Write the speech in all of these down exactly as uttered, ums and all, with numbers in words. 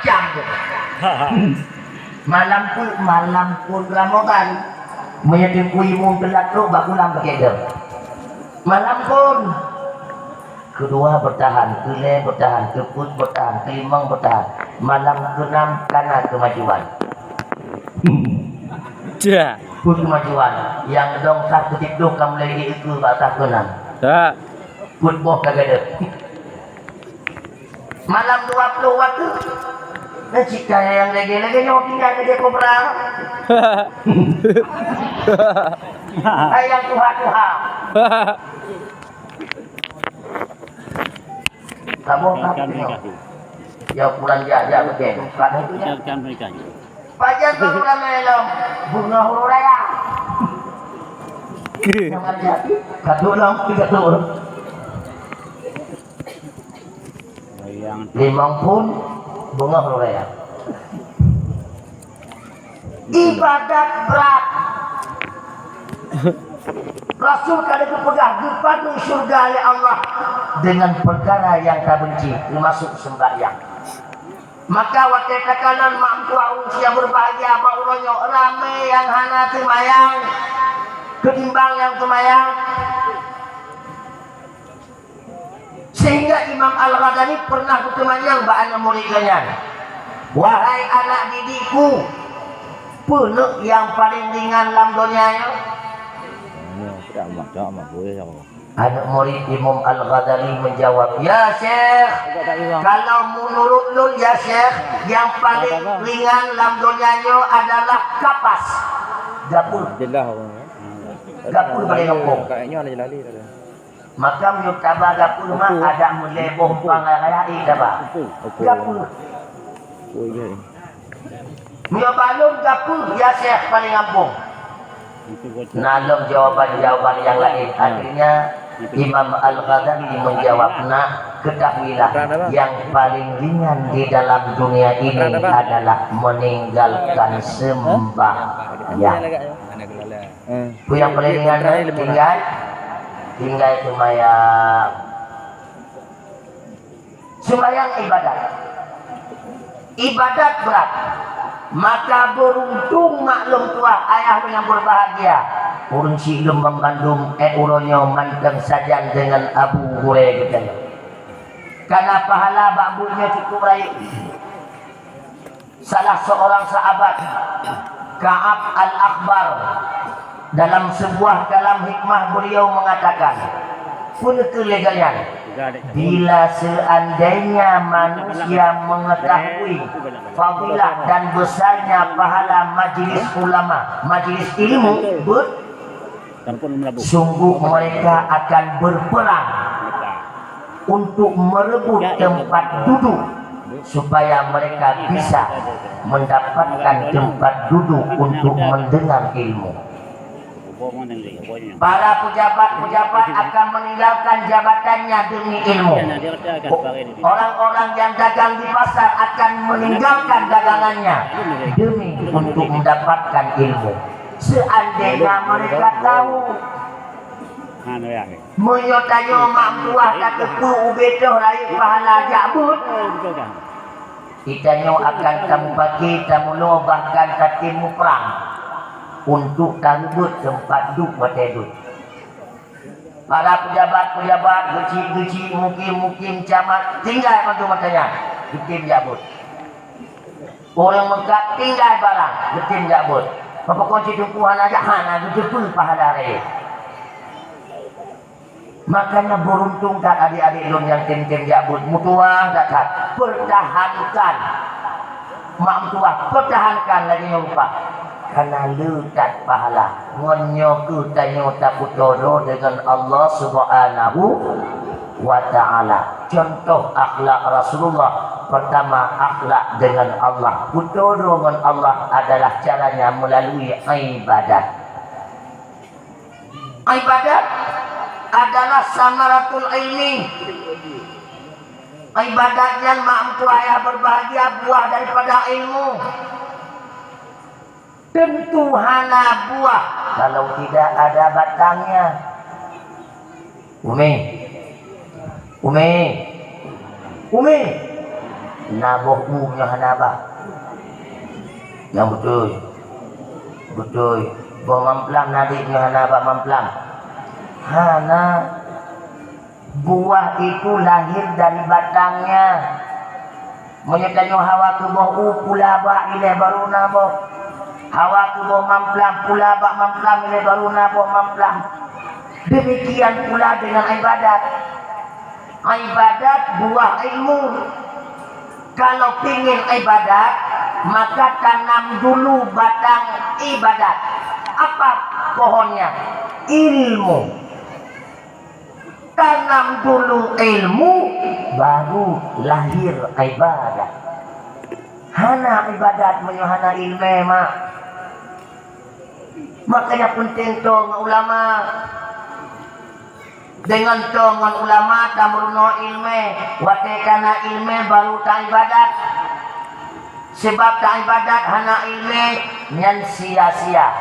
Jam tu. Malam tu, malam pun Ramadan. Meunyoe Teungku Imum teulat trok, bak bulan bak keudeuh. Malam pun. Keudua bertahan, keulhèe bertahan, keupeuet bertahan, keulimong bertahan. Malam keunam kana keumajuan. Cah. Peue keumajuan? Nyang dong sah keusiplôh ka mulai di-, dikeue bak sah keunam. Tak. Peuet boh ka gadôh. Malam dua ploh waktu. Dan cit ka nyang lagèe-lagèe nyoe tinggai lagèe kobra. Hai nyang tuha-tuha. Kamoe ka tengok. Ya, pulang jak-jak beutôi. Bukan itu ya. Pajan baru ramai lom. Bunga huru raya. Oke. Sama jadi. Satu lom, tiga tu. Limong pun bunga huru raya. Ibadat brat. Rasul ka geupeugah geupadum syurga lé Allah dengan perkara yang tabenci, termasuk sembahyang. Maka watèe takalon mak meutuah ureueng nyang berbahagia bak uroe nyoe, ramé nyang hana teumayang keutimbang nyang teumayang. Sehingga Imam Al-Ghazali pernah geuteumanyong bak aneuk murid geuh nyan, "Wahai anak didikku, peue neuk nyang paleng ringan lam donya nyoe?" Aneuk murid Imam Al-Ghazali menjawab, "Ya Syekh, kalau menurut lôn ya Syekh, nyang paleng ringan lam donya nyoe adalah kapas, gapeue. Gapeue paleng gampông." Maka meunyoe taba gapeue mah, adak meulhèe boh umpang raya-raya, eh, taba. Gapeue. Meunyoe bak lôn gapeue, ya Syekh, paleng gampông. Na lom jawaban-jawaban nyang laén. Akhirnya, Imam Al-Ghazali menjawab, "Nak, ketahuilah, yang paling ringan di dalam dunia ini adalah meninggalkan sembahyang." Peue nyang paleng ringan nyan? Tinggai, tinggai seumayang. Seumayang ibadat. Ibadat brat. Maka beuruntung mak lôn tuah, ayah lôn nyang berbahagia. Ureueng syiek lôn banmandum, eh, uroe nyoe mantong sajan deungon Abu Hurairah geutanyoe. Karena pahala bak buet nyoe cukup rayeuk. Salah seorang sahabat, Ka'ab Al-Akhbar, dalam sebuah kalam hikmah beliau mengatakan, "Peue neukheun lé gobnyan, bila seandainya manusia mengetahui fadilah dan besarnya pahala majlis ulama, majlis ilmu, beuet, sungguh mereka akan berperang untuk merebut tempat duduk, supaya mereka bisa mendapatkan tempat duduk untuk mendengar ilmu. Para pejabat-pejabat akan meninggalkan jabatannya demi ilmu. Orang-orang yang dagang di pasar akan meninggalkan dagangannya demi untuk mendapatkan ilmu. Seandainya mereka tahu." Meunyoe tanyoe mak meutuah tateupeue ubé teuh rayeuk pahala jak beuet, geutanyoe akan tamupake, tamulo, bahkan tatem muprang untuk tareubot teumpat duek watée beuet. Para pejabat-pejabat, geuchik-geuchik, mukim-mukim, camat, tinggai bantu mata nyan, geutem jak beuet. Ureuëng meukat tinggai barang, geutem jak beuet. Pakon cit teungku hana jak, hana geuteupeue pahala rayeuk. Makanya beuruntung that adik-adik lôn nyang tem-tem jak beuet, meutuwah that-that. Pertahankan. Mak meutuwah, pertahankan lagée nyoe rupa. Kana le that pahala. Ngon nyoe keuh tanyoe tapeutoro deungon Allah Subhanahu wa Ta'ala. Contoh akhlak Rasulullah, pertama akhlak deungon Allah. Peutoro ngon Allah adalah caranya melalui ibadat. Ibadat adalah samaratul ilmi. Ibadat nyan mak meutuwah ayah berbahagia, buah daripada ilmu. Tentu hana buah kalau tidak ada batangnya. Umi. Umi. Umi. Na boh u nyoe hana bak. Nyang beutôi. Beutôi. Boh mamplam na dit nyoe hana bak mamplam. Hana. Buah itu lahir dari batangnya. Meunyoe tanyoe hawa keu boh u, pula bak ilée baru na boh. Hawa keu boh mamplam, pula bak mamplam ilée baru na boh mamplam. Demikian pula dengan ibadat. Ibadat buah ilmu. Kalau pingin ibadat, maka tanam dulu batang ibadat. Apa pohonnya? Ilmu. Tanam dulu ilmu, baru lahir ibadat. Hana ibadat meunyoe hana ileumé, mak. Makanya penting toe ngon ulama. Deungon toe ngon ulama tameurunoe ileumé. Watée kana ileumé baru taibadat. Sebab taibadat hana ileumé, nyan sia-sia.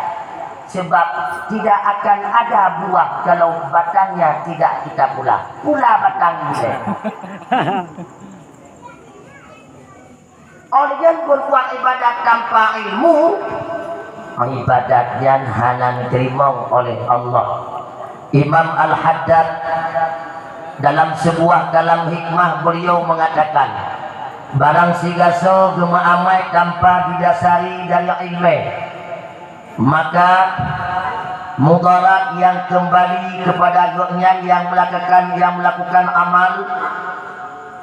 Sebab tidak akan ada buah kalau batangnya tidak kita pula. Pula batang ilée. Óh lheueh nyan berbuat ibadat tanpa ilmu, ibadat nyan hana geuteurimong oleh Allah. Imam Al-Haddad dalam sebuah kalam hikmah beliau mengatakan, barang sigasoe geumeuamai tanpa didasari dari ileumé, maka mudarat yang kembali kepada gobnyan yang melakukan, yang melakukan amal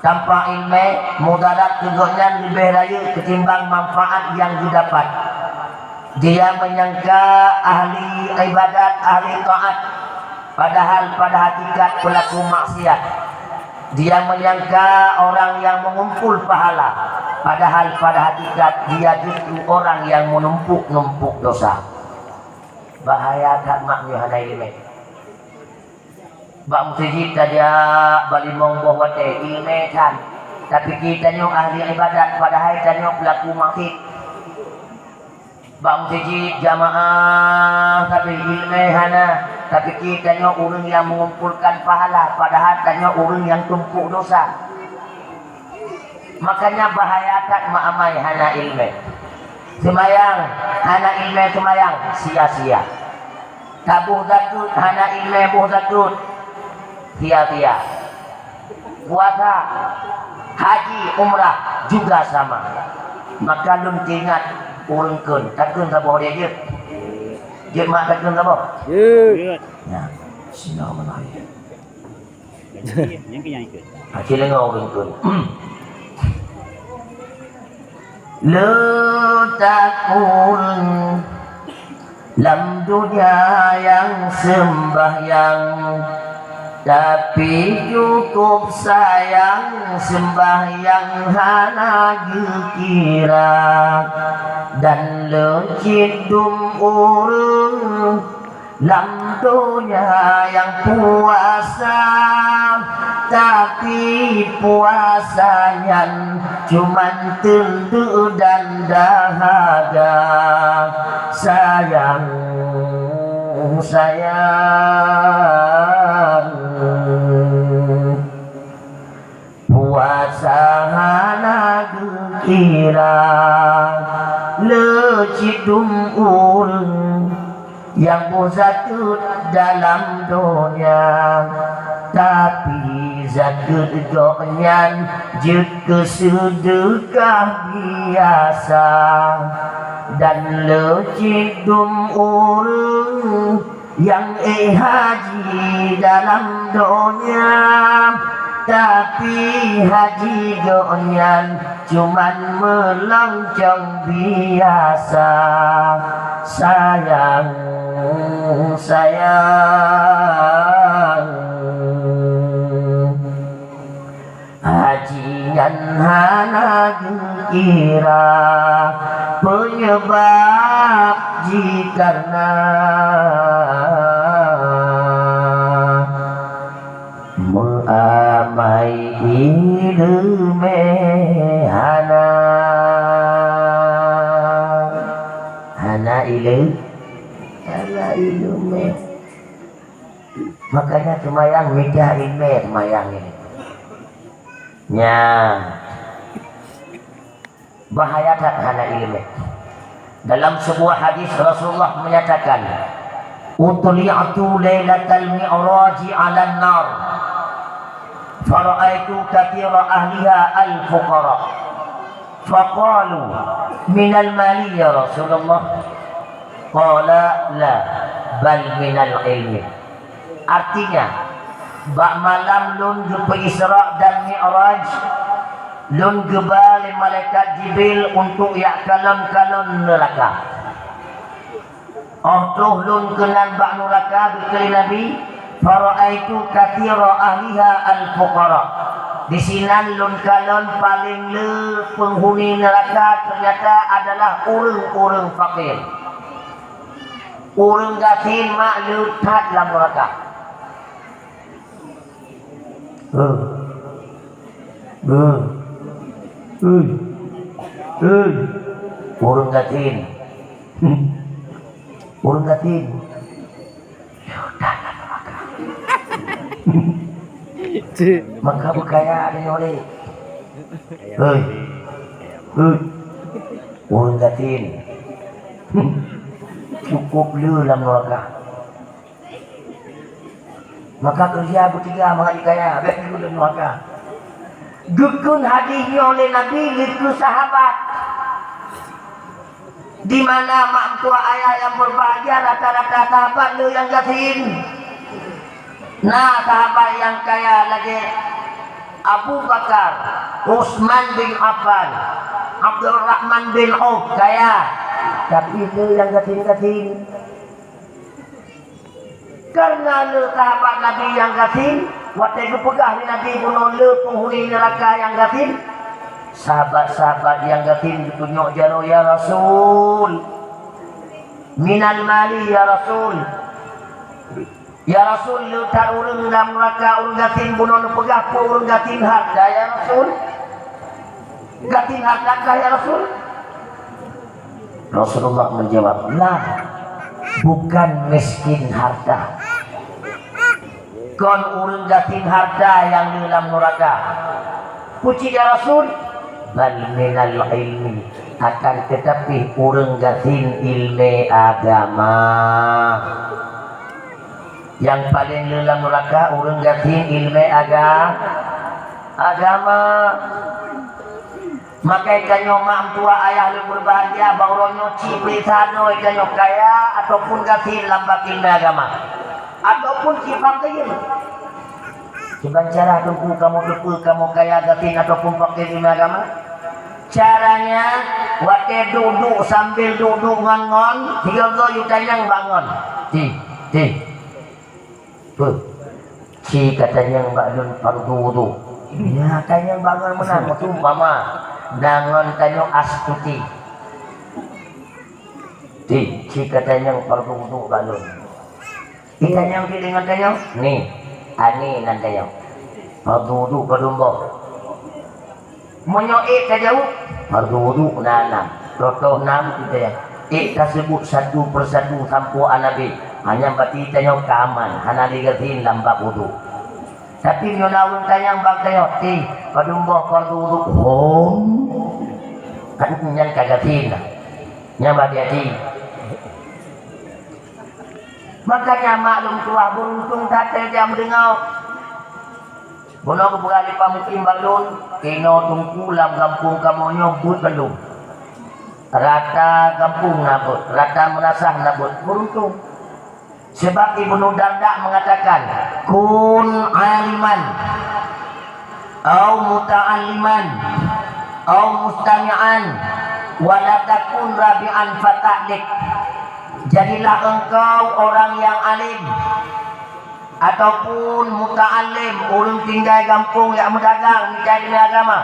tanpa ileumé, mudarat keu gobnyan leubeh rayeuk ketimbang manfaat yang didapat. Dia menyangka ahli ibadat, ahli taat, padahal pada hakikat pelaku maksiat. Dia menyangka orang yang mengumpul pahala, padahal pada hakikat dia justru orang yang menumpuk-numpuk dosa. Bahaya that mak nyoe hana ileumé. Bak meuseujid tajak bak limong boh watée ileumé that, tapi geutanyoe ahli ibadat, padahai tanyoe pelaku maksiat. Bak meuseujid jamaah, tapi ileumé hana, tapi geutanyoe ureuëng nyang mengumpulkan pahala, padahai tanyoe ureuëng nyang tumpuk dosa. Makanya bahaya that meuamai hana ileumé. Seumayang hana ileumé seumayang, sia-sia. Taboh zakeuet hana ileumé boh zakeuet, sia-sia. Puasa, haji, umrah juga sama. Maka lôn teuingat ureuëng kheun, takheun saboh dia jeuet. Jeuet mak takheun saboh? Jeuet. Ya, bismillahirrahmanirrahim. Nyang keu nyang ikut. Akhé leungoe ureuëng kheun. Le takheun lam donya nyang seumbahyang, tapi cukup sayang seumbahyang hana geukira. Dan le cit dum ureuëng lam donya nyang puasa, tapi puasa nyan cuman teundeuk dan dahaga. Sayang, sayang. Puasa hana geukira, le cit dum ureuëng nyang boh zakeuet dalam donya, tapi zakeuet gobnyan jeuet keu seudeukah biasa. Dan le cit dum ureuëng nyang ék haji dalam donya, tapi haji gobnyan cuman meuloncong biasa. Sayang, sayang. Haji nyan hana geukira, peunyeubab jih kareuna meuamai ileumé hana. Hana ileu-, hana ileumé. Makanya seumayang mita ileumé seumayang nyoe. Nya. Bahaya that hana ileumèe. Dalam sebuah hadis Rasulullah menyatakan, "Utli'tu lailatal mi'raji 'alan nar, fara'aitu katsira ahliha al-fuqara. Faqalu, 'Minal mali ya Rasulullah?' Qala, 'La, bal minal ilmi.'" Artinya, bak malam lôn geupeu-Isra dan Mi'raj, lôn geuba lé malaikat Jibril untuk jak kalon-kalon neuraka. Óh troh lôn keunan bak neuraka, geukheun lé Nabi, "Fara'aitu katsira ahliha al-fuqara." Disinan lôn kalon paleng le peunghuni neuraka teunyata adalah ureuëng-ureuëng fakir. Ureuëng gasien mak le that lam neuraka. Beuh. Beuh. Ui. Ui. Ureuëng gasien. Ureuëng gasien. Maka beukaya ada nyoe lé. Ui. Ui. Ureuëng gasien. Cukup le lam neuraka. Maka keureuja beutiga mangat jikaya, bèk geuleueng maka. Geukheun hadis nyoe lé Nabi keu sahabat. Di mana mak meutuah ayah nyang beubahgia, rata-rata sahabat le nyang gasien. Na sahabat nyang kaya lagèe Abu Bakar, Utsman bin Affan, Abdurrahman bin Auf kaya, tapi le nyang gasien-gasien. Kareuna le sahabat Nabi nyang gasien, watèe geupeugah lé Nabi bunoe le peunghuni neuraka nyang gasien, sahabat-sahabat nyang gasien geutunyok jaroe, "Ya Rasul, minal mali ya Rasul." "Ya Rasul, le that ureuëng lam neuraka ureuëng gasien, bunoe neupeugah peue ureuëng gasien hareuta, ya Rasul? Gasien hareuta kah, ya Rasul?" Rasulullah menjawab, "La, bukan miskin harta. Kon ureuëng gasien harta nyang le lam neuraka." "Peue cit, ya Rasul?" "Bal minal ilmi, akan tetapi ureuëng gasien ileumèe agama." Nyang paleng le lam neuraka ureuëng gasien ileumèe aga-, agama. Maka tanyoe mak meutuah ayah lôn beubahgia, bak uroe nyoe ci peuriksa droe tanyoe kaya ataupun gasien lam bab ileumèe agama, ataupun ci fakir. Kiban cara Teungku kamoe teupeue kamoe kaya gasien ataupun fakir ileumèe agama? Caranya, watèe duek-duek sambil duek-duek ngon-ngon, sigoe-goe yue tanyong bak ngon. "Ti, ti. Peue? Ci ka tanyong bak lôn fardu wudhu?" Nyan tanyong bak ngon meunan, meutumpama na ngon tanyoe astuti. "Ti, ci ka tanyong fardu wudhu bak lôn?" Itanyong di deungon tanyoe, "Ni, ani nan tanyoe. Fardu wudhu padum boh?" Meunyoe ék tajaweueb, "Fardu wudhu na nam." Toh-toh nam itanyong. Ék taseubut satu persatu sampoe an abéh. Hana bati tanyoe ka aman, hana lé gasien lam bab wudhu. Tapi meunyoe na ureuëng tanyong bak tanyoe, "Ti, padum boh fardu wudhu?" Hom. Kan nyan ka gasien. Nyan bati-bati. Makanya mak lôn tuah beuruntung that tajak meudeungoe. Bunoe geupeugah lé Pak Mukim bak lôn, inoe Teungku lam gampông kamoe nyoe beuet bandum. Rata gampông na beuet, rata meunasah na beuet, beuruntung. Sebab Ibnu Darda mengatakan, "Kun aliman, au muta'alliman, au mustami'an, wa la takun rabi'an fatahlik." Jadilah engkau orang yang alim, ataupun muta'allim, ureuëng tinggai gampông jak meudagang mita ileumèe agama,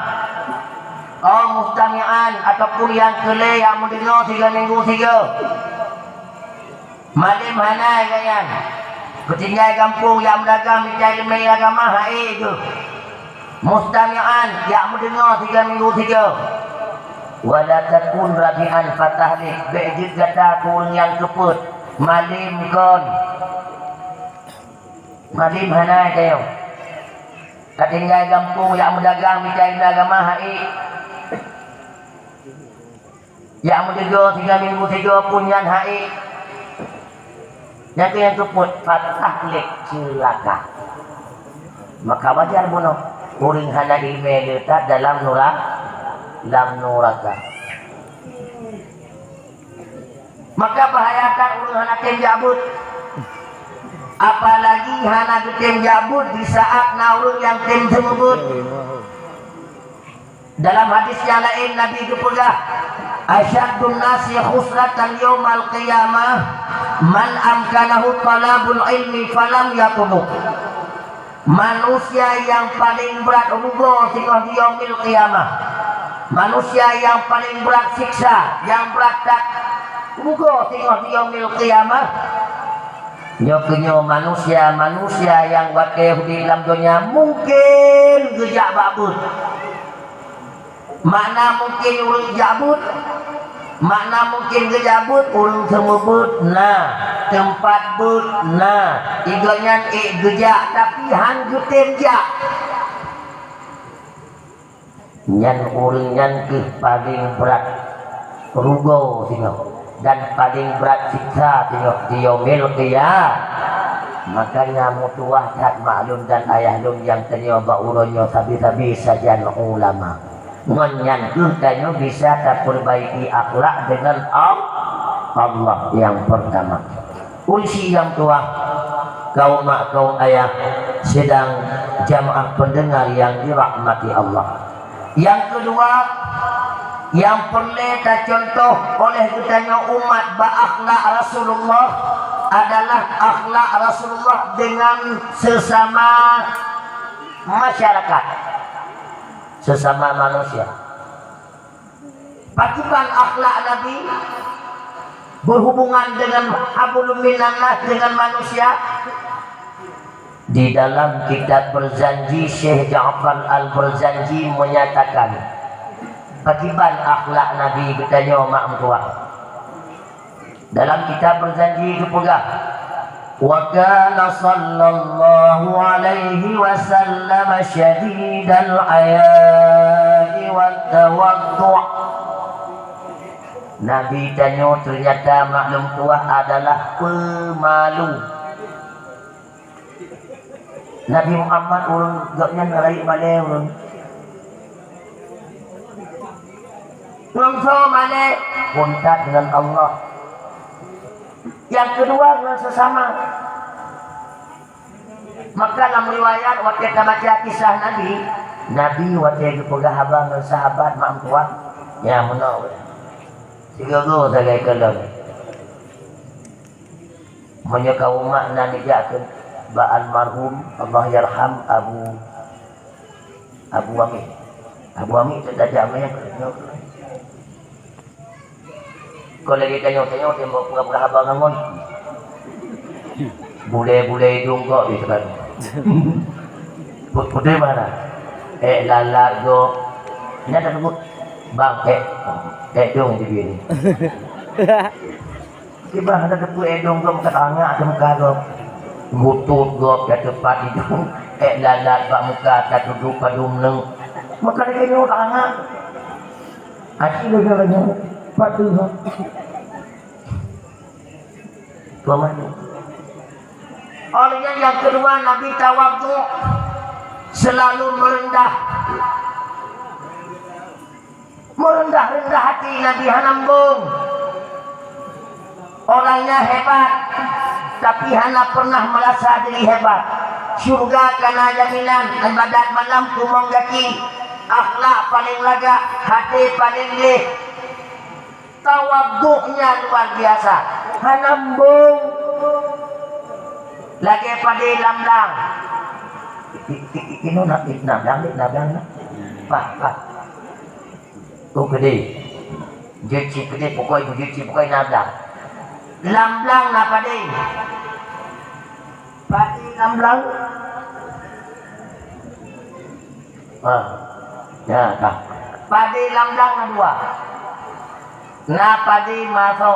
au mustami'an, ataupun nyang keu lé jak meudeungoe sigoe minggu sigoe. Malém hana gobnyan. Geutinggai gampông jak meudagang mita ileumèe agama, hana geuh. Mustami'an, jak meudeungoe sigoe minggu sigoe. Wa la takun rabi'an fatahlik, bèk jeuet gata keu ureuëng nyang keupeuet, malém kon. Malém hana tanyoe. Ka tinggai gampông jak meudagang mita ileumèe agama, hana. Jak meusigoe sigoe minggu sigoe pun nyan hai. Nyang keu nyang keupeuet patah lé ceulaka. Maka wajar bunoe ureuëng hana iéleumé le that dalam nura-, lam nuraka. Maka bahaya that ureuëng hana tem jak beuet. Apalagi hana geutem jak beuet di saat na ureuëng nyang tem seumeubeuet. Dalam hadis nyang laén Nabi geupeugah, "Asyaddun nasi khusratan yaumal qiyamah man amkanahu talabul ilmi falam yatlubu." Manusia nyang paleng brat rugoe singoh di yaumil qiyamah. Manusia nyang paleng brat siksa, nyang brat that rugoe singoh di yaumil qiyamah. Nyoe keuh nyoe manusia-manusia nyang watée udeb lam donya mungken geujak bak beuet. Makna mungken ureuëng jak beuet, makna mungken geujak beuet, ureuëng seumeubeuet na, teumpat beuet na, di gobnyan ék geujak tapi hán geutem jak. Nyan ureuëng nyan keuh paleng brat rugoe singoh dan paleng brat siksa singoh di yaumil qiyamah. Makanya meutuwah that mak lôn dan ayah lôn nyang tanyoe bak uroe nyoe sabe-sabe sajan ulama. Ngon nyan keuh tanyoe bisa tapeurbaiki akhlak deungon Al-, Allah nyang peurtama. Ureuëng nyang tuwah, kaum mak, kaum ayah, sidang jamaah pendengar nyang dirahmati Allah. Nyang keudua, nyang peureulée tacontoh oleh geutanyoe umat bak akhlak Rasulullah adalah akhlak Rasulullah dengan sesama masyarakat, sesama manusia. Pakriban akhlak Nabi berhubungan dengan hablum minannas, dengan manusia? Di dalam kitab Berjanji, Syekh Ja'far Al-Berjanji menyatakan, pakriban akhlak Nabi geutanyoe mak meutuwah. Dalam kitab Berjanji geupeugah, "Wa kana sallallahu alaihi wasallam syadidal haya'i wat tawaddu'." Nabi tanyoe ternyata mak lôn tuwah adalah pemalu. Nabi Muhammad ureuëng gobnyan rayeuk malée ureuëng. Ureuëng soe malée, kontak dengan Allah. Nyang keudua ngon sesama. Maka lam riwayat watée tabaca kisah Nabi, Nabi watée geupeugah haba ngon sahabat mak meutuwah, ya meunoe. Sigoe-goe sagai keu lôn. Meunyoe kaum mak na neujak keu bak almarhum, Allahyarham, Abu, Abu Amir. Abu Amir teuh tajak manyang keu nyoe. Kon lagée tanyoe-tanyoe teuh peugah-peugah haba ngon. Bulée-bulée idong gob di sinan. Pu-, putéh mana? Ék lalat gob. Nyan taseubut, "Bang, ék, ék dong di binéh." Kiban hana teupeu ék dong gob meukat angak ateueh muka gob. Gutôt gob, tateupat idong, ék lalat bak muka, tatuduek padum neuk. Maka lagée nyoe angak. Aci lagée nyoe, pat teuh. Pemalu. Oleh nyan nyang keudua, Nabi tawadhu, selalu merendah. Meureundah-reundah hati Nabi hana mbong. Orangnya hebat, tapi hana pernah merasa diri hebat. Syurga kana jaminan, ibadat malam kumong gaki, akhlak paleng lagak, hati paleng leh. Tawaduknya luar biasa. Hana mbong. Lagée padé lam blang. I-, i-, i-, inoe na, na blang, na blang na. Pah, pah. Oh, keudeh. Jeuet cit keudeh, pokok ibu jeuet cit, pokok na blang. Lam blang na padé. Padé lam blang. Ha. Ya, ka. Padé lam blang na dua. Na padé maso.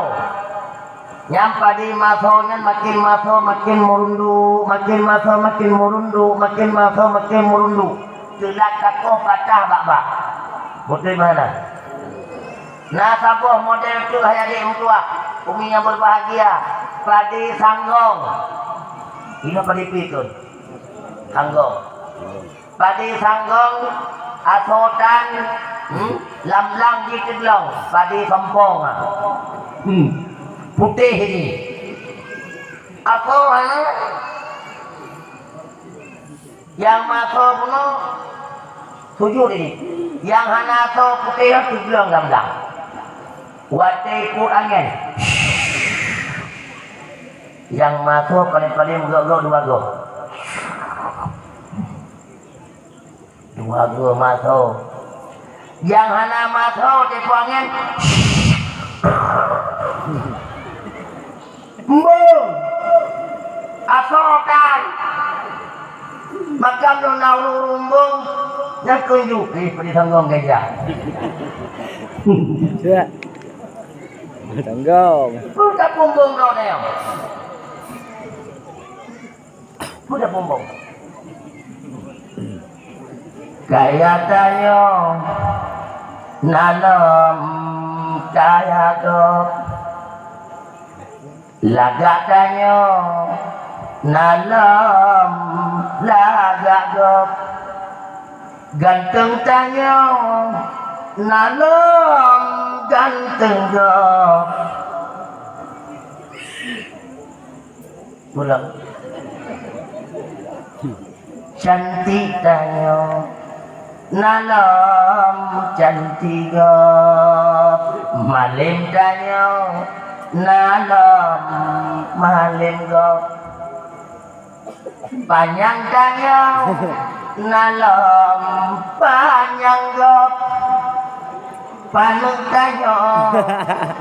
Nyang padé maso nyan makin maso makin meurunduk, makin maso makin meurunduk, makin maso makin meurunduk. Teulat takoh patah bak-bak. Beutôi meunan? Na saboh model teuk hai adik meutuah, umi nyang berbahagia, padi sanggong. Inoe padi pi kon. Sanggong. Padi sanggong, asoe tan, hmm, lam blang jih teuglong, padi sompong, ah. Hmm. Putéh jih. Asoe, ah. Nyang meuasoe bunoe sujut jih. Nyang hana asoe putéh nyan teuglong lam blang. Watèe ipot angèn, nyang meuasoe paleng-paleng meugok-gok dua goe. Dua goe meuasoe. Nyang hana meuasoe teupeu angèn. Embong. Asoe tan. Makam lôn na ureueng embong nyang kunjung, eh, padi sanggong gajah. Siap. Sanggong. Peue ka pumbong droe nyoe? Peue ka pumbong? Kaya tanyoe na lom kaya gob. Lagak tanyoe na lom lagak gob. Ganteng tanyoe na lom ganteng gob. Ulang. Cantik tanyoe na lom cantik gob. Malem tanyoe na lom malem gob. Panyang tanyoe na lom panyang gob. Paneuk tanyoe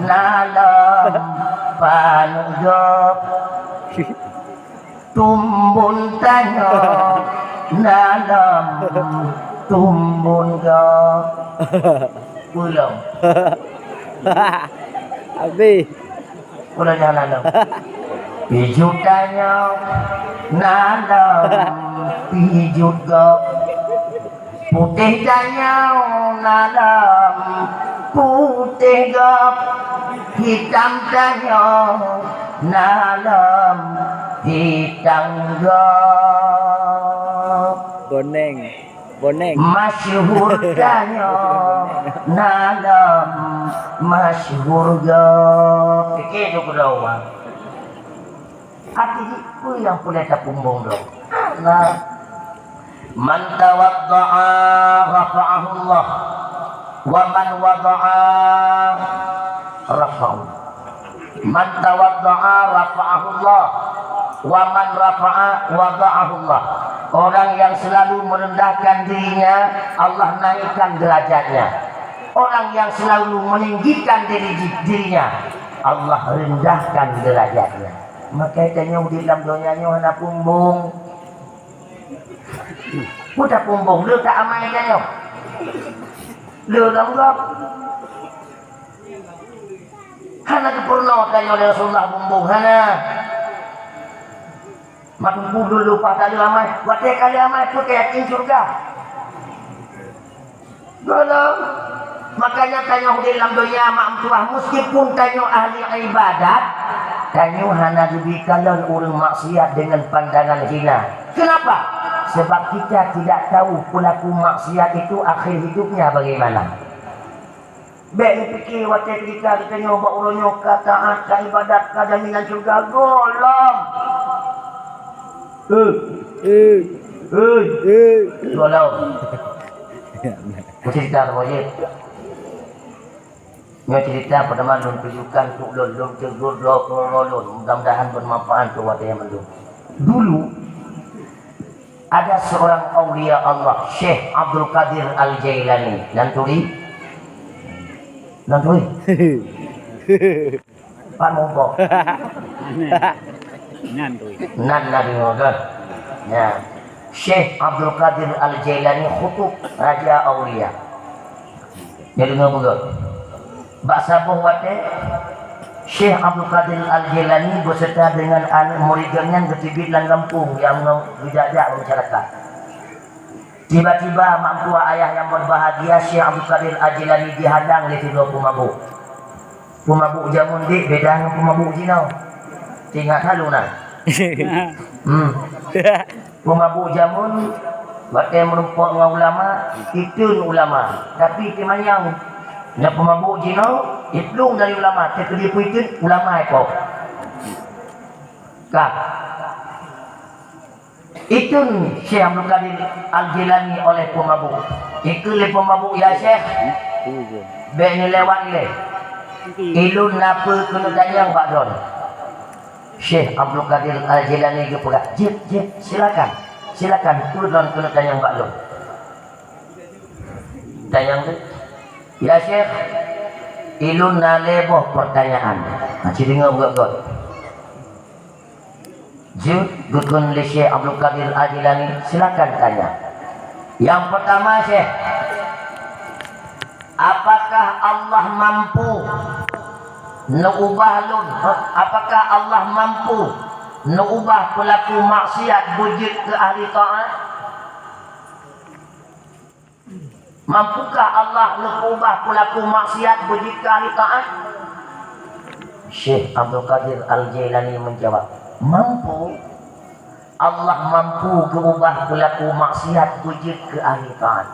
na lom paneuk gob. Tumbon tanyoe na lom tumbon gob. Ulông. Habéh. Ulông nyang na lom. Pijôh tanyoe na lom pijôh gob. Putéh tanyoe na lom putéh gob, hitam tanyoe na lom hitam gob. Boneng, boneng. Masyhur tanyoe na lom masyhur gob. Pike tu keudroe. Arti jih peue nyang peureulèe tapumbong droe? Nah, man tawadda'a rafa'ahullah, wa man wada'a rafa'ahu. Man tawadda'a rafa'ahullah, wa man rafa'a wada'ahullah. Orang yang selalu merendahkan dirinya, Allah naikkan derajatnya. Orang yang selalu meninggikan diri, dirinya, Allah rendahkan derajatnya. Maka tanyoe udép lam donya nyoe hana pumbong. Peue tapumbong, le ta amai tanyoe. Le lam gob. Hana geupeurunoe tanyoe lé Rasulullah pumbong, hana. Meuteumpu lôn lupa ka le amai, watèe ka le amai peue ka yakin syeuruga. Gohlom. Makanya tanyoe udép lam donya mak meutuah, meskipun tanyoe ahli ibadat, tanyoe hana geubri kalon ureueng maksiat dengan pandangan hina. Kenapa? Sebab kita tidak tahu pelaku maksiat itu akhir hidupnya bagaimana. Bèk neupike watèe keudika geutanyoe bak uroe nyoe ka taat, ka ibadat, ka jaminan syeuruga, gohlom. Eh, eh, eh, eh. Gohlom. Beucerita saboh jeuet. Nyoe cerita peunaman lôn tujukan keu ulôn, lôn teugor droe keudroe lôn, mudah-mudahan bermanfaat untuk watèe mandum. Dulu, ada seorang aulia Allah, Syekh Abdul Qadir Al-Jailani. Nan turi? Nan turi? Pat muboh. Nan turi. Nan na deungoe kan? Ya. Syekh Abdul Qadir Al-Jailani, kutub, raja aulia. Jadi ngon beugöt. Bak saboh watèe, Syekh Abdul Qadir Al-Jailani beserta dengan aneuk murid geuh nyan geuteubiet lam gampông nyang ngon geujak-jak masyarakat. Tiba-tiba mak meutuah ayah nyang berbahagia Syekh Abdul Qadir Al-Jilani dihadang lé sidroe peumabök. Peumabök jameun dek beda ngon peumabök jinoe. Ingat halu na. Hmm. Peumabök jameun watée meurumpok ngon ulama, iteun ulama. Tapi teumanyong, nyang peumabök jinoe, iplueng dari ulama, teukeudi peuiteun ulama iko. Ka. Iteun Syekh Abdul Qadir Al-Jilani oleh peumabök. Ikheun lé peumabök, "Ya Syekh, bék neulewat ilée. Ilôn na peue keuneuk tanyong bak droen." Syekh Abdul Qadir Al-Jilani geupeugah, "Jeuet, jeuet, silakan. Silakan, peue droen keuneuk tanyong bak lôn." Tanyong tu, "Ya Syekh, ilôn na lhée boh peurtanyaan." Ha, ci deungoe beugöt-göt. Jeuet, geukheun lé Syekh Abdul Qadir Al-Jilani, "Silakan tanya." Yang pertama, Syekh, apakah Allah mampu neuubah lôn? Apakah Allah mampu neuubah peulaku maksiat beujeuet keu ahli taat? Mampukah Allah neupeuubah peulaku maksiat beujeuet keu ahli taat? Syekh Abdul Qadir Al-Jailani menjawab, "Mampu. Allah mampu geuubah peulaku maksiat beujeuet keu ahli taat."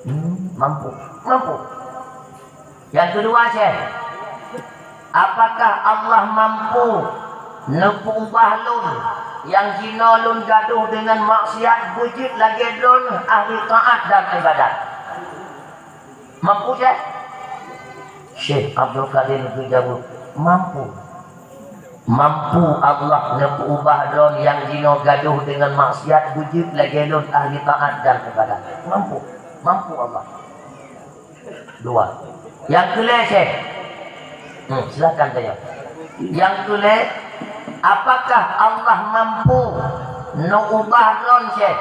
Hmm, mampu. Mampu. Yang kedua, Syekh, apakah Allah mampu neupeuubah lôn nyang jinoe lôn gadôh deungon maksiat beujeuet lagée droen ahli taat dan ibadat? Mampu, Syekh? Syekh Abdul Qadir geujaweueb, "Mampu. Mampu Allah neupeuubah droen nyang jinoe gadôh deungon maksiat beujeuet lagée lôn ahli taat dan ibadat. Mampu. Mampu Allah." Dua. Yang keulhée, Syekh. Hmm, silakan tanya. Yang keulhée, apakah Allah mampu neuubah droen, Syekh,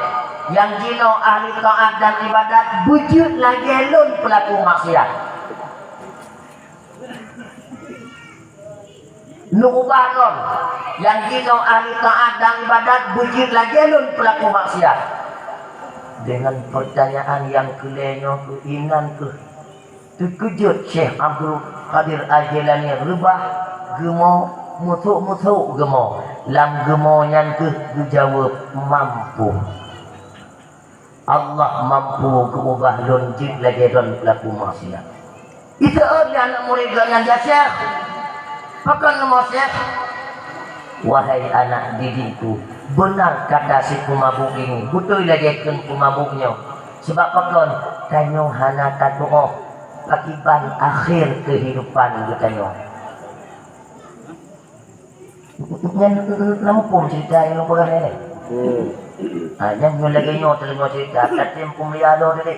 nyang jinoe ahli taat dan ibadat beujeuet lagée lôn peulaku maksiat? Neuubah lôn nyang jinoe ahli taat dan ibadat beujeuet lagée lôn peulaku maksiat. Deungon peurtanyaan nyang keulhée nyoe keuh inan keuh teukeujot Syekh Abdul Qadir Al-Jailani reubah, geumo, meuthok-meuthok geumo. Lam geumo nyan keuh geujaweueb, "Mampu." Allah mampu geuubah lôn jeuet lagée droen peulaku maksiat. Iseuôt lé aneuk murit geuh nyan, "Ya Syekh, pakon neumo Syekh?" "Wahai anak didikku, beuna kata si peumabök ini, beutôi lagée kheun peumabök nyoe. Sebab pakon, tanyoe hana tatuoh pakiban akhé keuhidupan geutanyoe." Nyan na muphom cerita nyang lôn peugah nyan. Hmm. Ha, nyan nyoe lagée nyoe teurimong cerita, tatem peumulia droe tadi.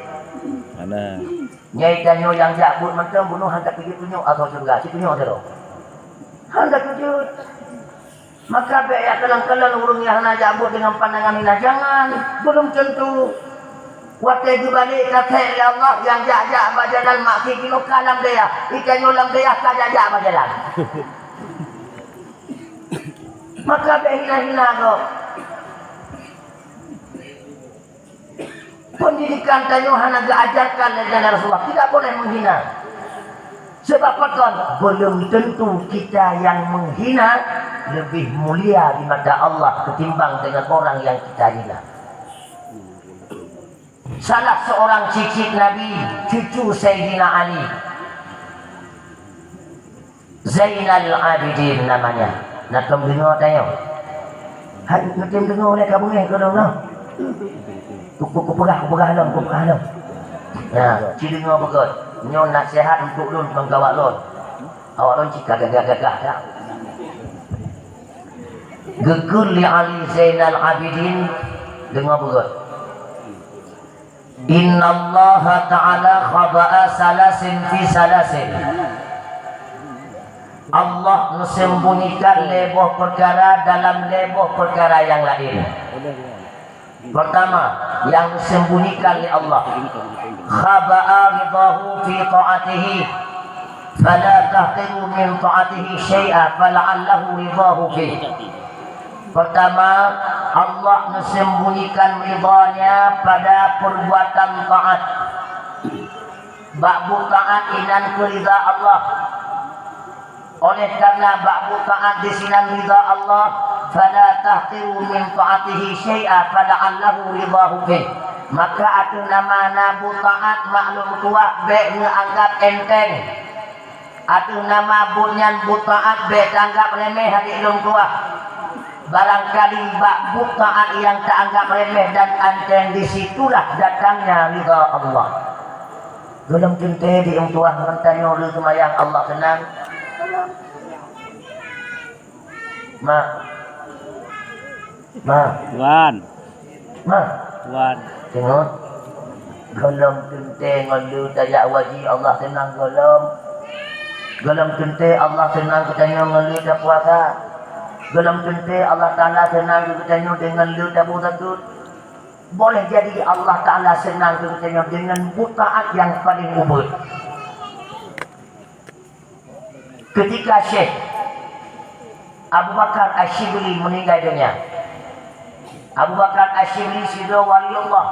Mana? Nyai tanyoe nyang jak beuet mantong bunoe han takeujot tunyok atau syeuruga, si tunyok sidroe. Han takeujot. Maka bék ya kalon-kalon ureuëng nyang hana jak beuet deungon pandangan hina, jangan, belum tentu. Watée geubalek ka thèk lé Allah, nyang jak-jak bak jalan maksiet jinoe ka lam dayah, i tanyoe lam dayah ka jak-jak bak jalan. Maka bék hina-hina gob. Pendidikan tanyoe hana geuajarkan lé Rasulullah, tidak boleh menghina. Sebab pakon, belum tentu kita yang menghina lebih mulia di mata Allah ketimbang dengan orang yang kita hina. Salah seorang cicit Nabi, cucu Sayyidina Ali, Zainal Abidin namanya. Na tom deungoe tanyoe? Hai, na tom deungoe lé ka beungéh keu lôn noh. Ku, ku, kupeugah, kupeugah lom, kupeugah lom. Ya, ci deungoe beugöt. Nyoe nasihat untuk lôn, meugawa lôn. Awak lôn cit ka gagah-gagah dak. Geukheun lé Ali Zainal Abidin, deungoe beugöt. Innallaha ta'ala khaba'a salasin fi salasin. Allah meusembunyikan lhée boh peukara dalam lhée boh peukara nyang laén. Pertama, nyang meusembunyikan lé Allah, khaba'a ridhahu fi ta'atihi, fala tahqiru min ta'atihi syai'a, fala'allahu ridhahu fih. Pertama, Allah menyembunyikan ridha-Nya pada perbuatan taat. Bak buet taat inan keu ridha Allah. Oleh karena bak buet taat disinan ridha Allah, fala tahqiru min ta'atihi syai'a fala'allahu ridhahu fih. Maka ateueh nama na buet taat bak lôn tuah bék neuanggab enteng. Ateueh nama buet nyan buet taat bék teuanggab remeh adak lôn tuah. Barangkali bak buet taat nyang teuanggab remeh dan enteng, di situlah datangnya ridha Allah. Gohlom teuntée di lôn tuah ngon tanyoe le seumayang Allah seunang. Ma. Ma. Wan. Ma. Wan. Teungoh. Gohlom teuntée ngon le tajak haji Allah seunang gohlom. Gohlom teuntée Allah seunang geutanyoe ngon le tapuasa. Gohlom teuntée Allah Taala seunang geutanyoe deungon le tabu zakeuet. Boleh jadi Allah Taala seunang geutanyoe deungon buet taat nyang paleng ubit. Ketika Syekh Abu Bakar Asy-Syibli meuninggai donya, Abu Bakar Asy-Syibli sidroe waliullah,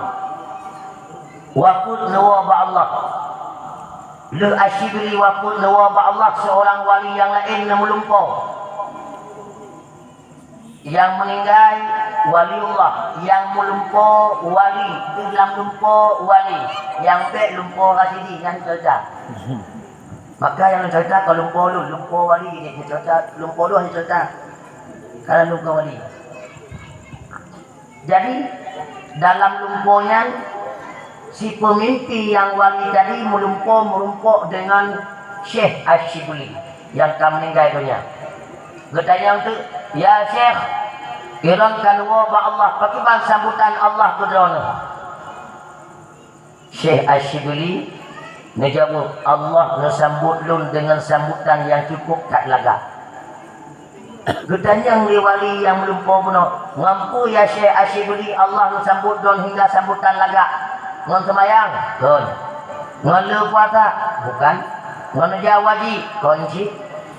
wafeuet neuwoe bak Allah. Lheueh Asy-Syibli wafeuet neuwoe bak Allah, seurang wali nyang laén neumeulumpoe. Nyang meuninggai waliullah, nyang meulumpoe wali, deuh lam lumpoe wali, nyang bék lumpoe Rasyidi nyan cerita. Maka nyang cerita ka lumpoe lôn, lumpoe wali, cerita lumpoe lôn cerita. Ka lumpoe wali. Jadi dalam lumpoe nyan, si peumimpin nyang wali tadi meulumpoe meurumpok deungon Syekh Asy-Syibli nyang ka meuninggai donya. Geutanyong teuk, "Ya Syekh, droeneuh ka neuwoe bak Allah, pakriban sambutan Allah keu droeneuh?" Syekh Asy-Syibli neujaweueb, "Allah neusambot lôn deungon sambutan nyang cukup that lagak." Geutanyong lé wali nyang meulumpoe bunoe, "Ngon peue ya Syekh Asy-Syibli Allah neusambot droen hingga sambutan lagak? Ngon seumayang?" "Kon." "Ngon le puasa?" "Bukan." "Ngon neujak haji?" "Kon cit."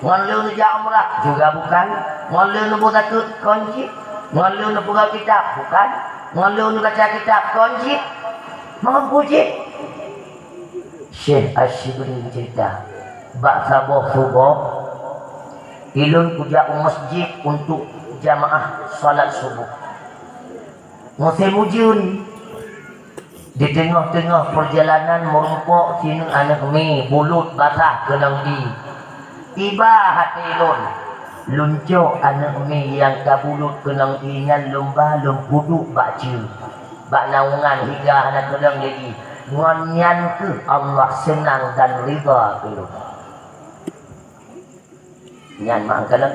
"Ngon le neujak umrah?" "Juga bukan." "Ngon le neubu zakeuet?" "Kon cit." "Ngon le neupeugah kitab?" "Bukan." "Ngon le neubaca kitab?" "Kon cit." "Mampu cit." Syekh Asy-Syibli geucerita, "Bak saboh suboh, ulôn kujak u masjid untuk jamaah salat suboh. Musém ujeuen, di teungoh-teungoh peurjalanan meurumpok sineuk aneuk mi bulut basah keunong ié. Iba até lôn, lôn cok aneuk mi nyang ka bulut keunong ié nyan lôn ba lôn peuduek bak ceue, bak nawongan hingga hana keunong lé ié. Ngon nyan kheueh Allah seunang dan ridha keu lôn." Nyan meuangkalon.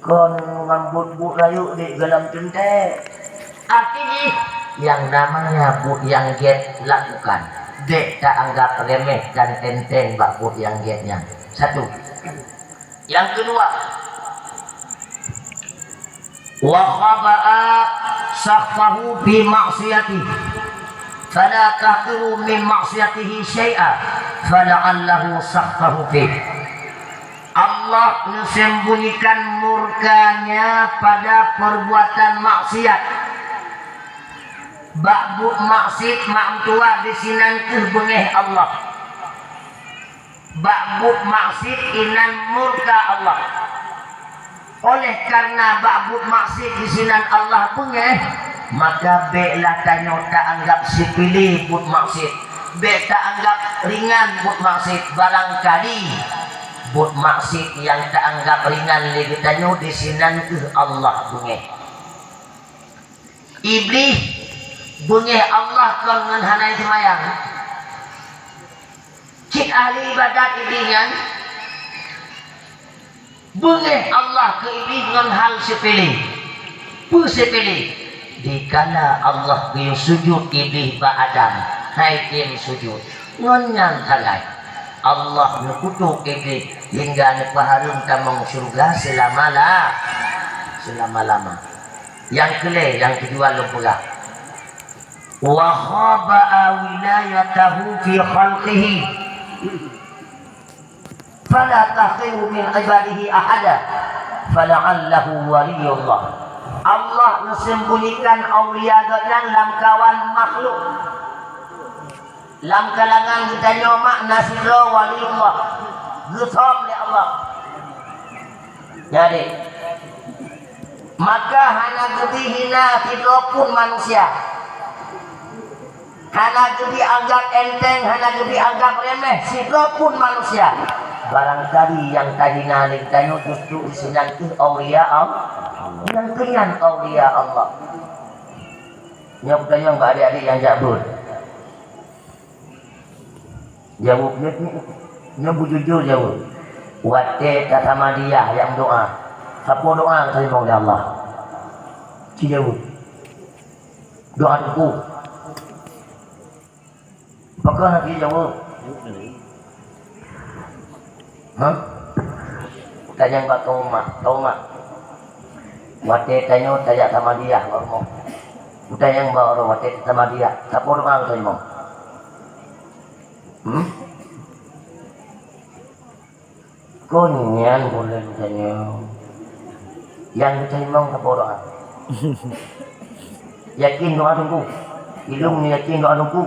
Kon ngon buet-buet rayeuk di gohlom teuntée. Arti jih, nyang namanya buet nyang gét lakukan, bék taanggab remeh dan enteng bak buet nyang gét nyan. Satu. Nyang keudua, "Wa khaba'a sakhfahu fi ma'siyatihi, fala tahqiru min ma'siyatihi syai'a, fala'allahu sakhfahu fih." Allah menyembunyikan murka-Nya pada perbuatan maksiat. Bak buet maksiat mak meutuah disinan kheueh beungéh Allah. Bak buet maksiat inan murka Allah. Oleh karena bak buet maksiat disinan Allah beungéh, maka béklah tanyoe taanggab sipilé buet maksiat. Bék taanggab ringan buet maksiat. Barangkali buet maksiat nyang taanggab ringan lé geutanyoe disinan kheueh Allah beungéh. Iblih beungéh Allah kon ngon hana seumayang. Cit ahli ibadat Iblih nyan, beungéh Allah keu Iblih ngon hal sipilé. Peue sipilé? Dikala Allah geuyue sujut Iblih bak Adam, hai tem sujut. Ngon nyan sagai, Allah neukutok Iblih hingga neupeuhareuem tamong syeuruga seulama-la-, seulama-lama. Nyang keulhée, nyang keudua lôn peugah, "Wa khaba'a wilayatahu fi khalqihi, fala tahqiru min ibadihi ahada." Fala'allahu waliyullah. Allah meusembunyikan aulia Gobnyan lam kawan makhluk. Lam kalangan geutanyoe mak na sidroe waliullah, geusom lé Allah. Jadi, maka hana geubri hina sidroe pun manusia. Hana geubri anggab enteng, hana geubri anggab remeh sidroe pun manusia. Barangkali nyang tahina lé geutanyoe justru sinan kheueh aulia Allah. Nyang keu nyan aulia Allah. Nyoe peutanyong bak adik-adik nyang jak beuet. Jaweueb nyoe, nyoe beujujur jaweueb. Watée tasamadiyah nyang meudoá, sapeue doá geuteurimong lé Allah? Ci jaweueb. Doá teungku. Pakon hana ci jaweueb? Hah? Tanyong bak kaum mak, kaum mak. Watée tanyoe tajak samadiyah bak rumoh. Tanyong bak ureuëng watée samadiyah, sapeue doá geuteurimong? Hmm? Kon nyan boleh tanya. Nyang geutanyoe sapeue doá? Yakin doá teungku. Ilôn yakin doá teungku.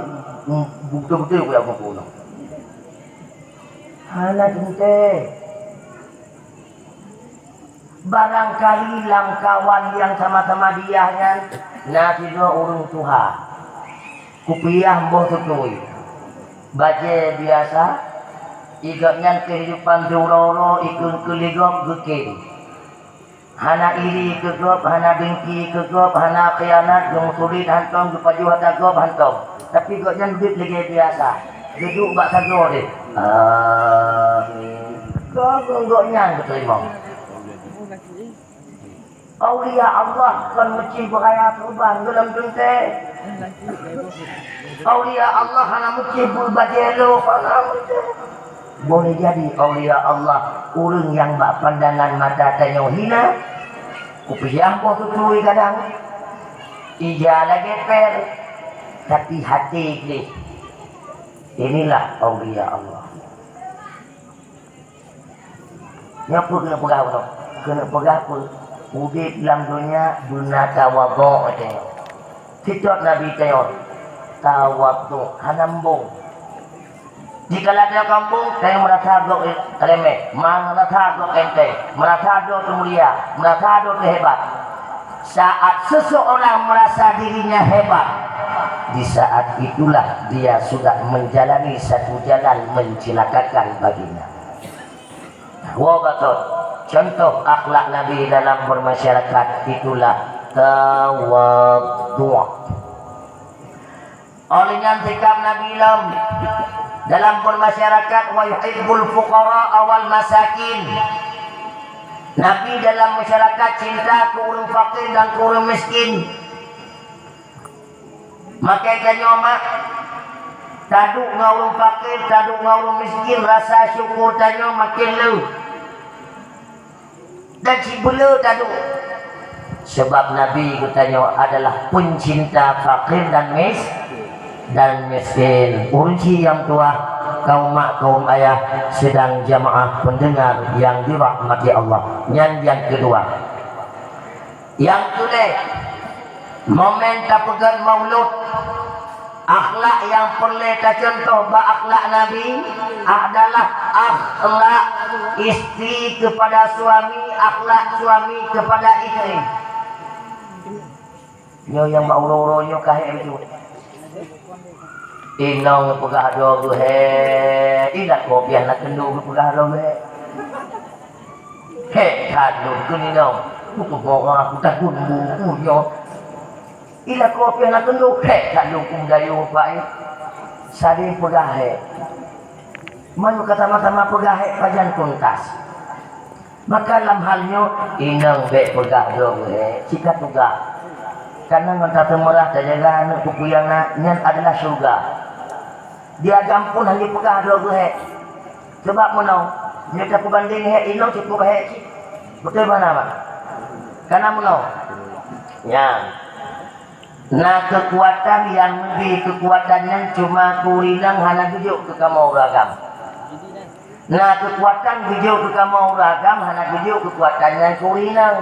Beutôi-beutôi ku yakin ku. Hana teuntée. Barangkali lam kawan nyang sama-sama diyah nyan na sidroe ureuëng tuha. Kupiah boh tutui. Bajée biasa, i gobnyan keuhidupan siuroe-uroe ikeu keuligop geuken. Hana iri keu gob, hana dengki keu gob, hana khianat, geumeusulit hantom, geupajoh ata gob hantom. Tapi gobnyan udeb lagée biasa. Geuduek bak sagoe deh. Amin. Gob ngon gobnyan geuteurimong. Aulia Allah kon meucih beuraya keureubeuen gohlom teuntée. Aulia Allah hana meucih beubajée lhok, hana meucih. Boleh jadi aulia Allah ureuëng nyang bak pandangan mata tanyoe hina, kupiah boh tutui kadang, ija lagée per, tapi hati gleh. Inilah aulia Allah. Nyoe peue keuneuk peugah uroe? Keuneuk peugah peue? Udeb lam donya beuna tawadhu tanyoe. Sitot Nabi tanyoe tawadhu, hana mbong. Jikalau tanyoe ka mbong, tanyoe meurasa gob remeh, meurasa gob enteng, meurasa droe teuh mulia, meurasa droe teuh hebat. Saat seseorang merasa dirinya hebat, di saat itulah dia sudah menjalani satu jalan mencelakakan baginya. Woe beutôi, contoh akhlak Nabi dalam bermasyarakat itulah tawadhu. Oleh nyan sikap Nabi lom dalam bermasyarakat, wa yuhibbul fuqara wal masakin. Nabi dalam masyarakat cinta keu ureuëng fakir dan keu ureuëng miskin. Makai tanyoe mak, taduek ngon ureuëng fakir, taduek ngon ureuëng miskin, rasa syukur tanyoe makin le. Dan cit beule taduek. Sebab Nabi geutanyoe adalah pencinta fakir dan mis-, dan miskin. Ureuëng ci nyang tuha, kaum mak, kaum ayah, sidang jamaah pendengar yang dirahmati Allah. Nyan nyang keudua. Nyang keulhée, momen tapeugét maulud, akhlak nyang peureulée tacontoh bak akhlak Nabi adalah akhlak istri kepada suami, akhlak suami kepada istri. Nyoe nyang bak uroe-uroe nyoe ka hék beutôi. Inong peugah droe geuh hék, i lakoe piah na keunoe geupeugah droe geuh hék. Hék that lôn keu inong, kuteupok aku takun buku nyoe. I lakoe piah na keunoe, hék that lôn keu meudayô bapak, eh. Sabe peugah hék. Meunyoe ka sama-sama peugah hék, pajan tuntas. Maka lam hal nyoe, inong bék peugah droe geuh hék, cit ka tugaih. Kareuna ngon tateumeurah tajaga aneuëk peue-peue nyang na, nyan adalah syeuruga. Di agam pun hana peugah droe geuh hék. Sabab meunoe, nyoe tapeubandeng hék inong cukôp hék cit. Beutôi bah na, Mak? Kareuna meunoe. Nyan. Na keukuatan nyang leubeh keukuatan nyan cuma keu ureuëng inong hana geujok keu kamoe ureuëng agam. Na keukuatan geujok keu kamoe ureueng agam, hana geujok keukuatan nyan keu ureueng inong.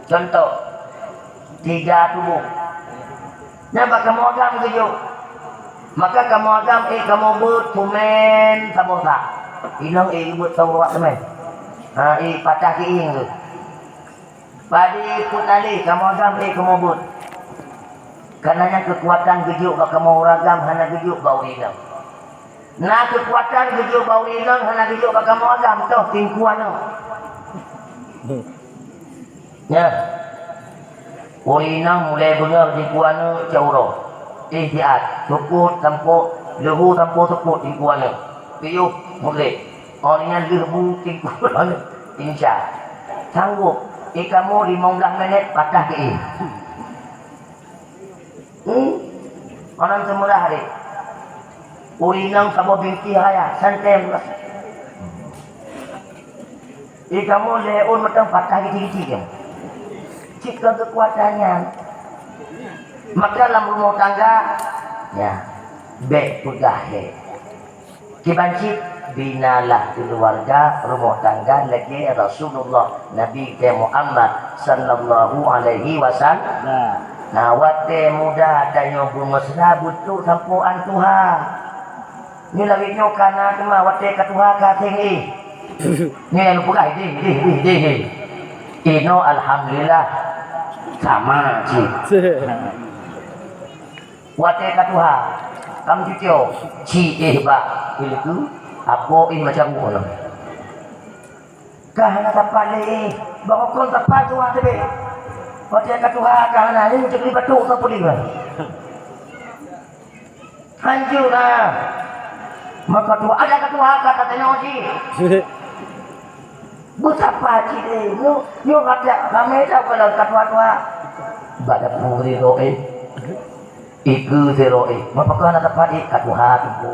Cuntoh, tiga tuboh. Nyan bak kamoe agam geujok. Maka kamoe agam, eh, kamoe beuet seumén saboh sak. Inong, eh, beuet saboh sak seumén. Ha, eh, patah keuieng tu. Padé peuet alèh kamoe agam, eh, kamoe beuet. Kareuna nyan keukuatan geujok bak kamoe ureueng agam, hana geujok bak ureueng inong. Na keukuatan geujok bak ureueng inong, hana geujok bak kamoe agam, toh Teungku aneuk. Nyan. Ureueng inong mulai beungoh Teungku aneuk cot uroe. Eh, siat, seupôt sampoe, leuhô sampoe seupôt Teungku aneuk. Piôh mulai. Óh lheueh nyan lheueh bu Teungku aneuk. Insya. Sanggup. Eh, kamoe limong blah minèt patah keuieng. Hmm? Orang seumurah deh. Ureueng inong saboh binti raya, santai meulah. Di kamoe lhèe ôn mantong patah giti-giti nyan. Cit kon keukuatan nyan. Maka lam rumoh tangga, ya, bèk peugah lé. Kiban cit, binalah keuluwarga rumoh tangga lagèe Rasulullah Nabi Muhammad sallallahu alaihi wasallam. Nah, watèe muda tanyoe beumeusra beutôi sampoe an tuha. Nyoe lagèe nyoe ka na teuma watèe ka tuha ka aséng éh. Nyoe nyang peugah idéh, idéh, idéh, idéh. Inoe alhamdulillah sama cit. Watèe ka tuha, ka meucucô, ci éh bak ileukeu, apo éh macam mana. Ka hana sapat lé éh, bak rukon sapat tuha teubiet. Watèe ka tuha ka hana, nyoe cit batuk ka peudeh. Hanjeuet na. Maka tuha, ada ka tuha ka tatanyong cit. Beusapa cit éh, nyoe, nyoe rakyat ramé tau kalau ka tuha-tuha. Bak dapu ri roh éh. Ikeue sidroe, eh, meupakon na teumpat, eh, ka tuha teungku.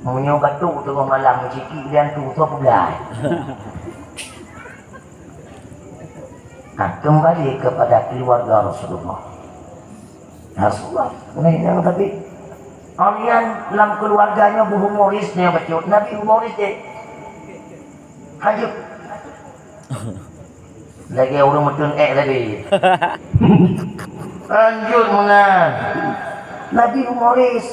Meunyoe batuk teungoh malam, meucikik di antu, soe peugah? Nah, kembali kepada keluarga Rasulullah. Rasulullah, neh nyang tapi, awak nyan lam keluarga nyoe beuhumoris nyoe bacut. Nabi humoris deh. Hanjeuet. Lagèe ureueng meuteun èk tadi. Lanjut meunan. Nabi humoris.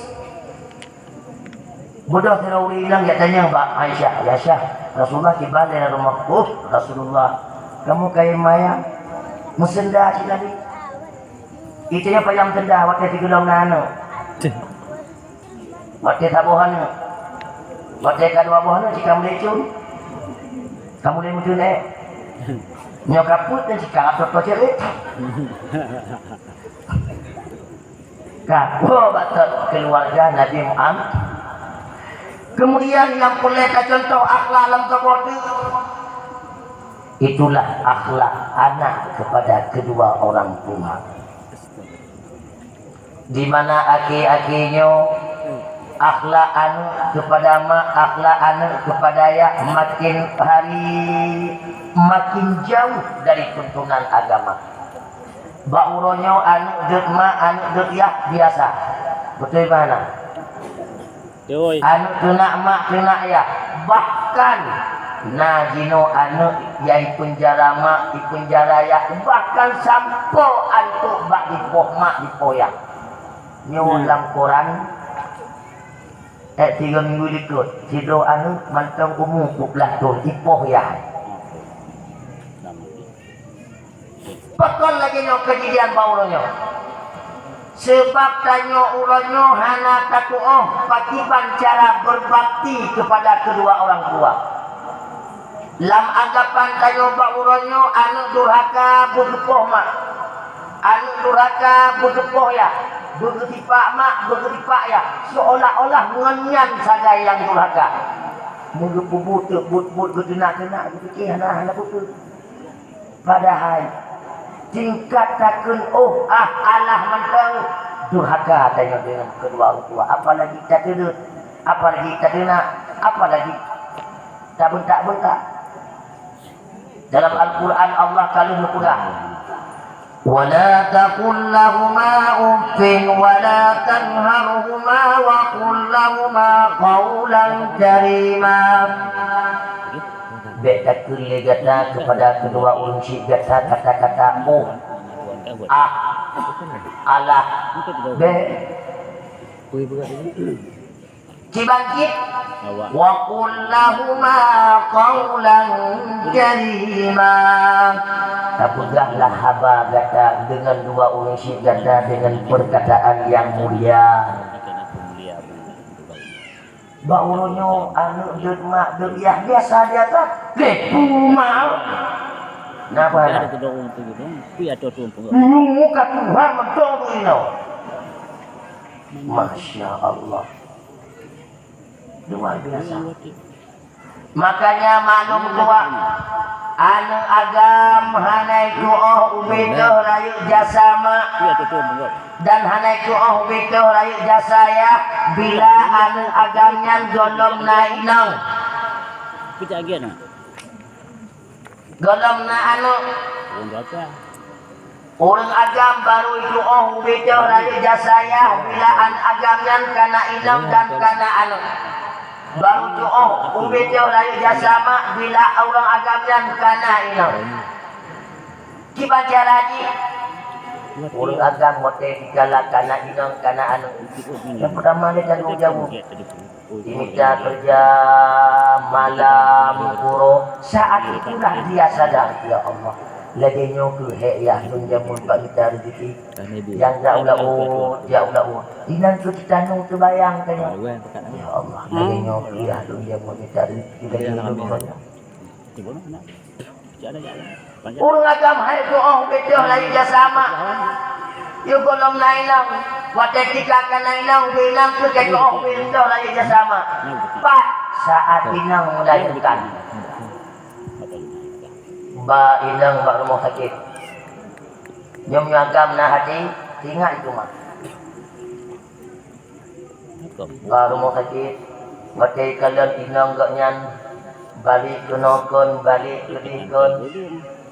Beudôh sidroe ureueng inong jak tanyong bak Aisyah, "Ya Aisyah, Rasulullah tiba di rumoh." "Oh, Rasulullah, kamoe kayém mayang." Meuseunda cit Nabi. Itu nyan payah meuseunda watèe sigohlom na aneuk. Watèe saboh aneuk. Watèe ka dua boh aneuk, cit ka mulai cun. Ka mulai meuteun èk. Nyoe ka peuet dan cit ka rab soe-soe cewek. Ka po batot keuluwarga Nabi Muhammad. Keumudian nyang peureulèe tacuntoh akhlak lam saboh teuk. Itulah akhlak anak kepada kedua orang tua. Di mana akhé-akhé nyoe, akhlak aneuk keupada mak, akhlak aneuk keupada yah makin hari makin jauh dari tuntunan agama. Bak uroe nyoe aneuk deuek mak, aneuk deuek yah biasa. Beutôi bah na? Beutôi. Aneuk teunak mak, teunak yah. Bahkan na jinoe aneuk nyang ipeunjara mak, ipeunjara yah, bahkan sampoe antuk bak dipoh mak, dipoh yah. Nyoe lam koran, eh, tiga minggu likot, sidroe aneuk mantong umu peuet blah thon, dipoh yah. Pakon lagèe nyoe keujadian bak uroe nyoe? Seubab tanyoe uroe nyoe hana tatuoh pakiban cara berbakti kepada kedua orang tua. Lam anggapan tanyoe bak uroe nyoe aneuk durhaka beugeupoh mak, aneuk durhaka beugeupoh yah, beugeusipak mak, beugeusipak yah, seolah-olah ngon nyan sagai nyang durhaka. Meugeupeubuet teuk buet-buet geuteunak-teunak, geupike hana, hana peue-peue. Padahai tingkat takheun oh ah alah mantong durhaka tanyoe deungon keudua ureueng tua, apalagi tateudeut, apalagi tateunak, apalagi tabeuntak-beuntak. Dalam Al-Quran Allah ka lheueh neupeugah, ولا تقل لهما أف ولا تنهرهما وقل لهما قولا كريما. Bék takheun lé gata keupada keudua ureuëng syiek gata kata-kata "uh", "ah", "alah". Bék. Kiban cit, "wa qul lahuma qaulan karima". Tapeugahlah haba gata deungon dua ureuëng syiek gata deungon peurkataan nyang mulia. Bak uroe nyoe aneuëk deuet mak deuet yah biasa-biasa, lé puma. Napa? Nyoe muka Tuhan mantong inoe. Masya Allah. Luar biasa. Makanya maklum tuan, aneuëk agam hana tuoh ubé teuh rayeuk jasa mak, dan hana tuoh ubé teuh rayeuk jasa yah bila aneuëk agam nyan gohlom na inong. Gohlom na aneuëk. Ureuëng agam barô tuoh ubé teuh rayeuk jasa yah bila aneuëk agam nyan kana inong dan kana aneuëk. Barô tuoh ubé teuh rayeuk jasa mak bila ureuëng agam nyan kana inong. Kiban cara jih, ureuëng agam watée jikala kana inong kana aneuëk, nyang peurtama lé tanggong jaweueb. Imita keureuja malam uroe, saat itulah dia sadar, "Ya Allah, lagée nyoe keuh hék yah lôn jameun bak mita reuzeki. Nyang jak u laôt, jak u laôt." Inan keuh teutanong teubayang tanyoe, "Ya Allah, lagée nyoe keuh yah lôn jameun mita reuzeki lagée nyoe." Ureuëng agam hai tuoh ubé teuh rayeuk jasa mak. Yôh gohlom na inong. Watée tika kana inong, ubé inong teuh tuoh ubé teuh rayeuk jasa mak. Pat saat inong meulahirkan. Ba inong bak rumoh sakét. Nyoe meunyoe agam na hati, ingat itu mak. Bak rumoh sakét, watée kalon inong gobnyan, balek keunoe kon, balek keudeh kon,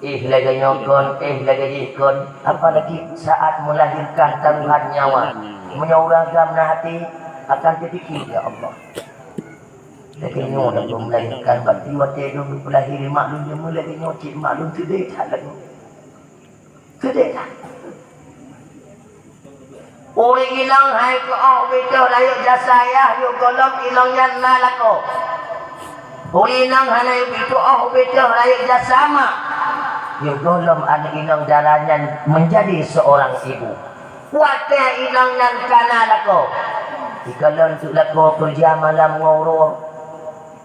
éh lagée nyoe kon, éh lagée jih kon, apalagi saat melahirkan taruhan nyawa. Meunyoe ureuëng agam na hati, akan teupike, "Ya Allah, lagée nyoe dah meulahirkan, bak watée lôn peulahé mak lôn jameun lagée nyoe cit mak lôn keudeh that lagoe." Keudeh that. Ureuëng inong hai keuoh ubé teuh rayeuk jasa yah, yôh gohlom inong nyan na lakoe. Ureuëng inong hana ubé teuh ubé teuh rayeuk jasa mak, yôh gohlom aneuëk inong dara nyan menjadi seorang ibu. Watée inong nyan kana lakoe, ikalon teuk lakoe keureuja malam ngon uroe.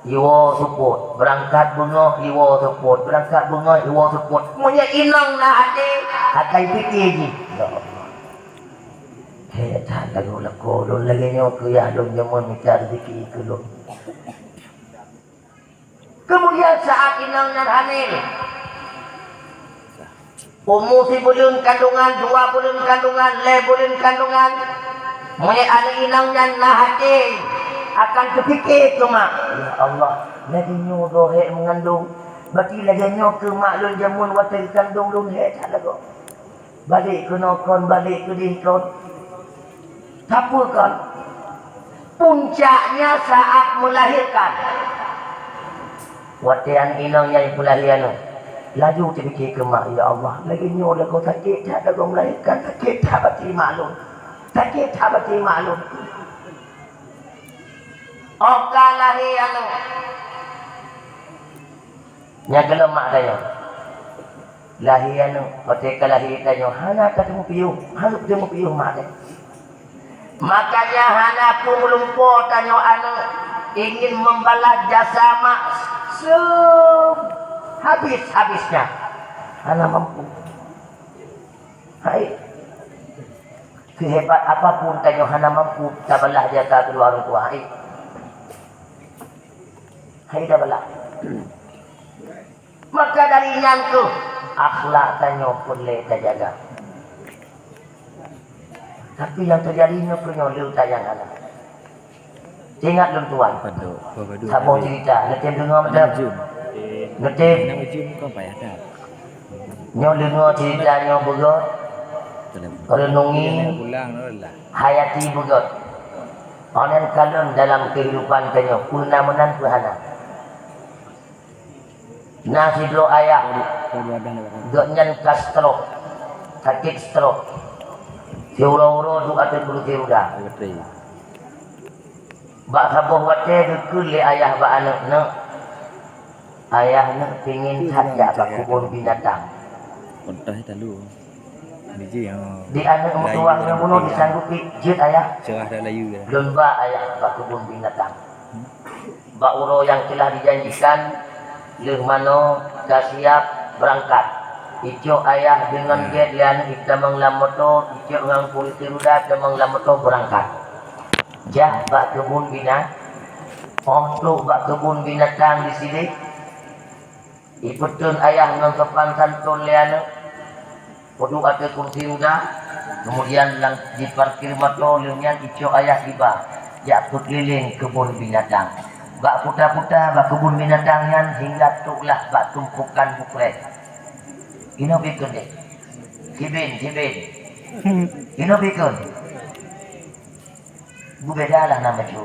Iwoe seupôt, beurangkat beungoh iwoe seupôt, beurangkat beungoh iwoe seupôt. Meunyoe inong na até, akai pike jih, "Ya Allah, hék that lagoe lakoe lôn lagée nyoe keuh yah lôn jameun mita reuzeki keu lôn." Keumudian saat inong nyan hamil, umu sibuleuen kandungan, dua buleuen kandungan, lhée buleuen kandungan, meunyoe aneuëk inong nyan na até akan teupike keu mak, "Ya Allah, lagée nyoe goe hék meungandong, bati lagée nyoe keuh mak lôn jameun watée geukandong lôn hék that lagoe." Balek keunoe kon, balek keudeh kon. Sapeue kon? Puncaknya saat melahirkan. Watée aneuëk inong nyan jipeulahé aneuëk, laju teupike keu mak, "Ya Allah, lagée nyoe lagoe sakét that lagoe melahirkan, sakét that bati mak lôn, sakét that bati mak lôn." Óh ka lahé aneuëk, nyang keuneuk mak tanyoe. Lahé aneuëk, watée ka lahé tanyoe, hana tateumeung piôh, hana tateumeung piôh mak tanyoe. Makanya hana peue meulumpoe tanyoe aneuëk ingin membalas jasa mak sehabis-habisnya. Hana mampu. Hai. Sehebat apapun tanyoe hana mampu tabalah jasa keudua ureuëng tuha. Hai. Hai tabalah. Maka dari nyan keuh akhlak tanyoe peureulée tajaga. Tapi nyang teujadi nyoe keuh nyoe le tayang hana. Ingat lôn tuan. Saboh cerita, neutem deungoe mantong. Neutem. Nyoe deungoe cerita nyoe beugöt. Renungi, hayati beugöt. Nyan kalon dalam keuhidupan tanyoe, peue na meunan peue hana. Na sidroe ayah, gobnyan ka stroke, sakét stroke. Siuroe-uroe duek ateueh kursi roda. Bak saboh watèe geukheun lé ayah bak aneuk, "Neuk, ayah neuk pingin that jak bak keubon binatang." Di aneuk meutuwah nyoe bunoe disanggupi, "Jeuet ayah, lôn ba ayah bak keubon binatang." Bak uroe nyang teulah dijanjikan, lheueh manoe ka siap beurangkat. Icok ayah deungon gét lé aneuk itamong lam moto, icok ngon kursi roda tamong lam moto beurangkat. Jah bak keubon bina-, 'oh trok bak keubon binatang disideh, ipeuteun ayah ngon sopan santôn lé aneuk, peuduek ateueh kursi roda, keumudian lam diparkir moto, lheueh nyan icok ayah iba jak peukeulileng keubon binatang. Bak puta-puta bak keubon binatang nyan hingga troklah bak tumpukan bupreh. Inoe bikon deh. Cibin, cibin. Inoe bikon. Bubeda lah nama tu.